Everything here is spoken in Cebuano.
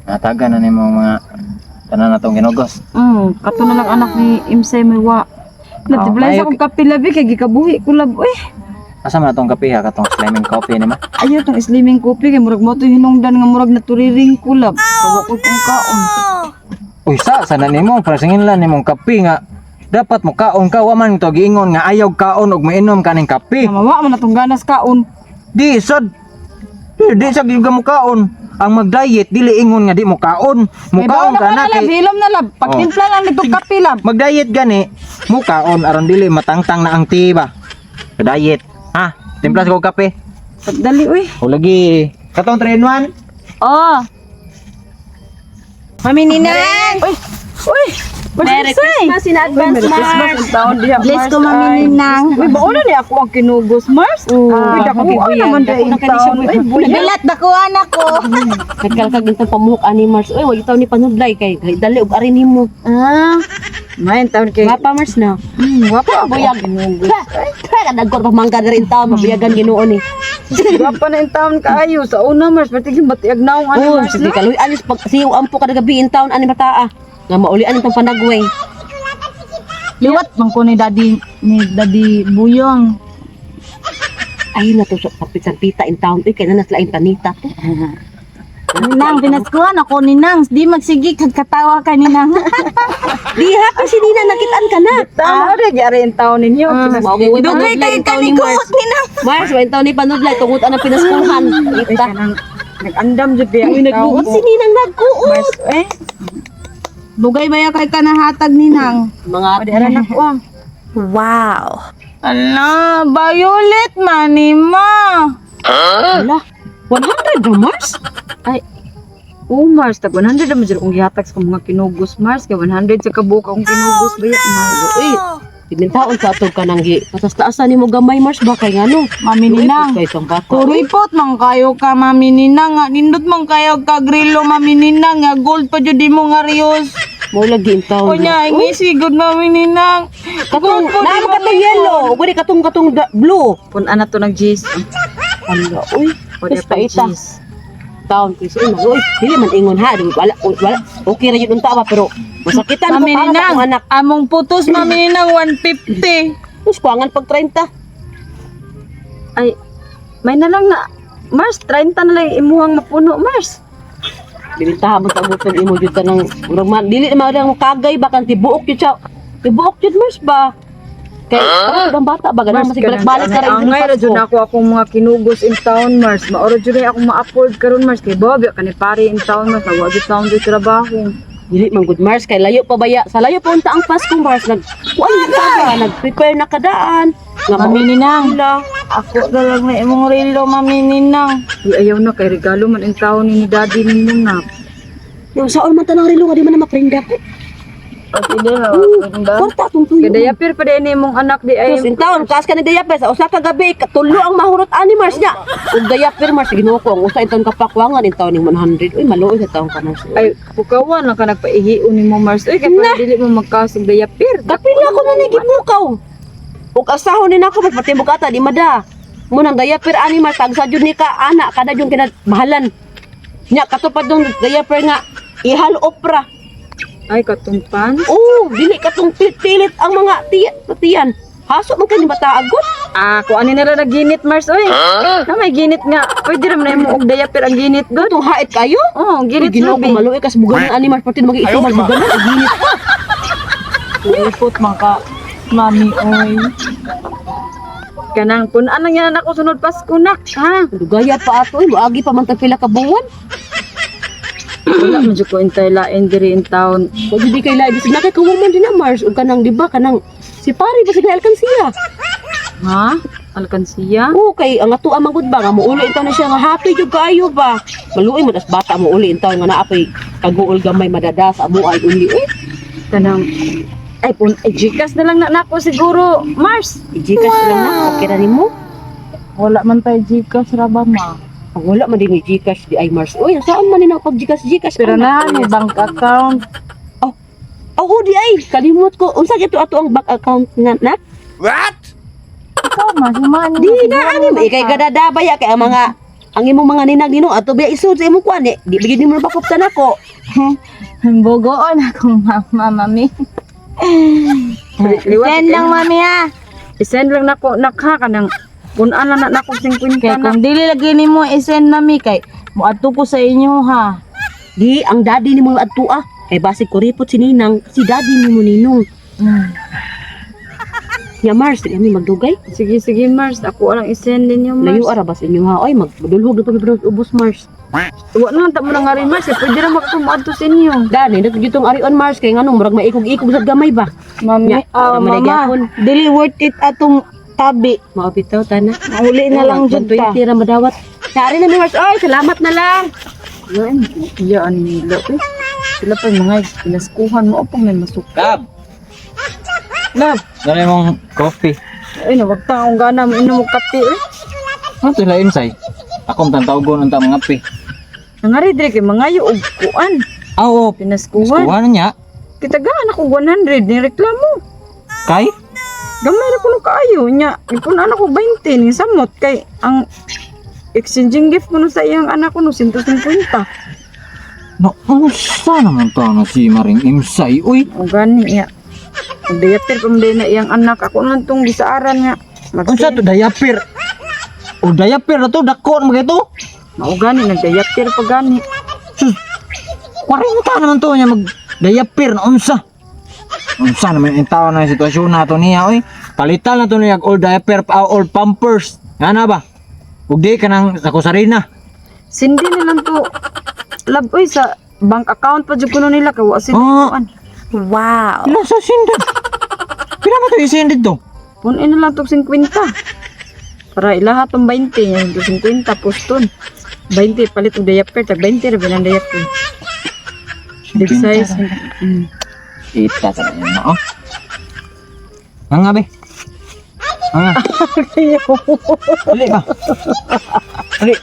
Natagan na nimo mga tanan na tong ginugos. Kato na lang anak ni Imsay may wa. Natiblay Oh, sa akong kape labi kay gikabuhi ko lab eh. Asa man atong kape ha, katong slimming coffee ni ma? Ayaw tong slimming coffee kay murag mo to hinungdan nga murag naturiring ko lab. Kawa ko kung kaon. Uy, sa sana nimo para singin lang nimong kape nga dapat mo kaon ka, wa man to giingon nga ayaw kaon og mainom kaning kape. Namawa man atong ganas kaon. Di sad. Di sa gyud ka mo kaon. Ang mag-diet dili ingon nga di mo kaon. May Mukaon baon ka na na lab, kay hilom na lab. Pagtimpla lang nito kape lab. mag-diet gani, mukaon aron dili matangtang na ang tiba. Diet. Ha? Timpla sa kog kape. Dali uy. O lagi. Katong 3 in 1. Oh. Mami Ninang! Uy. Uy. Merry Christmas in advance, Merry Christmas Mars. ang taon diha. Bless Mars, ko, Mami ay. Ninang. Uy, bauna ni ako ang kinugos, Mars. Uy, dako naman Dako dahil na kani siya, taon. uy. Uy, buya. Bilat, dakuan ako. Nagkalkag intang pamuhok ani Mars. Uy, wag itaw ni panudlay kay kay dali og arin nimo. Ah, Main taon kay. Wapa Mars na. Wapa ako Buyag. ang kinugos. Kaya kadagkor pa mangga na rin taon, mabuyagan Ginoo ni. Wapa na in taon kaayo. Sa una, Mars, pati yung batiag naong ano, Oh, Mars, sige no? kaloy alis pag siyo ampo kada gabi in town ani bataa. Nga maulian itong panagway. Liwat man ko ni Daddy Buyong. Ay na to sa kapit sa pita in town. Uy, kay na nasla tanita to. Ninang, pinaskuhan ako ni Nang. Di magsige kag katawa ka ni Nang. Diha kasi nina nakitaan ka na. Tama rin, yari in taon ninyo. Mao gyud way Dugay panudlay kay in town ni Mars. kanikuot ni Nang. Mars, way taon ni panudlay tungod anang pinaskuhan. Uy, Ita. kanang nag-andam jud biya. Uy, nagbuot si Ninang nagkuot. Mars, eh. Dugay ba ya kay kanahatag ni Nang? Mga Pwede ara na ko. Ah. Wow. Ala, violet mani ma. Ala, 100 ra Mars? Ay, oh, Mars, tag 100 naman dyan akong gihatag sa mga kinugos, Mars. Kay 100 sa kabuok akong kinugos, baya, Mars. Uy, tintaon sa atog ka nang gi. Patas-taasan nimo gamay Mars ba kay ngano? Mami Ninang. Kay tong bata. Kuripot man kayo ka, Mami Ninang. Nga. Nindot man kayo ka grilo, Mami Ninang. Nga gold pa jud mo nga rios. Mo lagi in taon. Unya, ingisigod, Mami Ninang. Katong Gold po naa di man mo katong yellow, ug di katong katong blue. Pun-ana to ng G's. Ala, uy. Pwede Mas pa paita. G's. Taon kay uy, uy, dili man ingon ha, di wala wala. Okay ra jud unta ba pero masakitan ko Mami para sa Ninang, akong anak. among putos, Mami Ninang, 150. Mas kuangan pag 30. Ay, may na lang na. Mars, 30 na lang imuhang mapuno, Mars. Bilintaha mo sa butong imo jud ka ng murag man dili man lang kagay ba kan tibuok jud siya. Tibuok jud Mars ba. Kay huh? Ang bata ba ganun masig balik-balik ka rin. Angay ra jud ako akong mga kinugos in town, Mars. Maoro jud ay akong ma-afford karon, Mars. Kay Bobby, kani pare in town, Mars. Nawa jud town jud trabaho. Dili man good Mars kay layo pa baya. Sa layo pa unta ang Pasko Mars nag kuan na ka nag-prepare na kadaan. Nga Mami Ninang, maula. ako na lang na imong relo, Mami Ninang. Uy, ayaw na kay regalo man in town ni daddy ninyo na. Yung saon man tanang relo nga di man na maprinda ko. Kwarta atong tuyo. Kay dayapir pa din imong anak di ay. Tapos in town, kaas ka ni diaper sa usa ka gabi, katulo ang mahurot ani Mars niya. Ug diaper Mars Ginoo ko, ang usa in taon kapakwangan in taon ning 100. Uy, maluoy sa taon ka Mars. Ay, pukawan lang ka nagpaihion nimo, Mars. Uy, kay para dili mo magkasog dayapir. Kapila ko na ni gipukaw. Ug asahon ni nako mas patibok ata di mada. Mo nang diaper ani Mars tagsa jud ni ka ana kada jud kinamahalan. Nya katupad dong diaper nga ihal opra. Ay, katumpan. Oh, dili katong pilit ang mga tiyan, tiyan. Haso man kani bata agot. Ah, kung ano nila naginit, Mars, oy. Na may ginit nga. Pwede raman na imo og diaper ang ginit god. Katong hait kayo. Oh, ginit Ginit Ginoo ko ruby. maluoy kas bugan ani Mars pati magi ito bugan ang ginit. Kuripot man ka, Mami, oy. Kanang pun-an lang yan ako sunod Pasko nak, ha? Dugaya pa ato, eh, moagi pa man tag pila ka buwan. Wala man jud ko intay lain diri in town. Wag di kay lain bisag nakay kawang man din na Mars ug kanang di ba kanang si pare ba sige alkansiya. Ha? Alkansiya? Oo kay ang ato amang gud ba nga muuli intaw na siya nga happy jud kaayo ba. Maluoy mo tas bata mo uli intaw nga naa pay kaguol gamay madada sa amo ay uli eh. Kanang ay pun ay Gcash na lang na nako siguro, Mars. I-Gcash lang na okay ra nimo. Wala man tayo Gcash ra ba, ma? Ang wala man din ni Gcash di ay Mars. Uy, saan man ni pag Gcash Gcash? Pero anak? na, may bank account. Oo, di ay kalimot ko. Unsa gito ato ang bank account nga na? Ikaw, ma, si Mani. Di na ani ba ikay gadadabaya kay ang mga Ang imong mga ninag ninong ato biya isod sa imong kuan eh. Di ba gyud nimo napakuptan ako. Bugoon akong mama, mami. Liwat Send lang, mami, ha. I-send lang nako nakha kanang punan lang na nako 50 Kay na. kung dili lagi nimo i-send mami kay moadto ko sa inyo ha. Di ang daddy nimo adto ah. Kay basig kuripot si ninang, si daddy nimo ninong. Ya Mars, di kami magdugay. Sige sige Mars, ako lang i-send ninyo Mars. Layo ara bas inyo ha. Oy, magdulhog na pag ubos Mars. Wa na lang ta mo na nga rin Mars, eh. Pwede ra magkumaadto sa inyo. Dani, nito jud tong arion Mars kay nganong murag maikog-ikog sa gamay ba. Mami, Nya, ah, para mama, maligapon. dili worth it atong tabi. Mao bitaw tana. Uli na lang jud ta. 120 ra madawat. Yari na mi Mars. Oy, salamat na lang. Yan, iya ani nila eh. Sila pa yung mga pinaskuhan mo pang may masuk. Lab. Lab, dali mong coffee. Ay, nawag ta akong gana mo inom og kape eh. Ano to lain say? Akong tantawgon unta mga kape. Nangari dire kay mangayo og kuan. Ah, oo. Pinaskuhan. Kuha na niya. Kitagaan ako 100 ni reklamo. Kay? Gamay ra kuno kaayo nya. Ipunan ako 20 ning samot kay ang exchanging gift kuno sa iyang anak kuno 150. No, unsa naman to na si Maring Imsay, uy. O gani niya. Og diaper pa man na iyang anak ako lang tong gisaaran nga. Unsa to diaper? O diaper na to dako na to. Mao gani nagdiaper pa gani. Sus. 40 naman to niya mag diaper na unsa. Unsa naman yung tao na yung sitwasyon na to niya, oy. Palitan na to niya og old diaper pa old pampers. Nga na ba? Ug di ka nang sa kusarina. Sindi na lang to. Lab oy sa bank account pa jud kuno nila kay wa sila Ah. kuan. Wow. Pila sa sindad? Pila ba to isindid to? Punin na lang to 50. Para ilaha tong 20 yan to 50 poston. 20 palit og diaper tag 20 ra bilang diaper. Big size. Kita sa na, oh. Nga nga, be. Nga. Dali ba? Dali.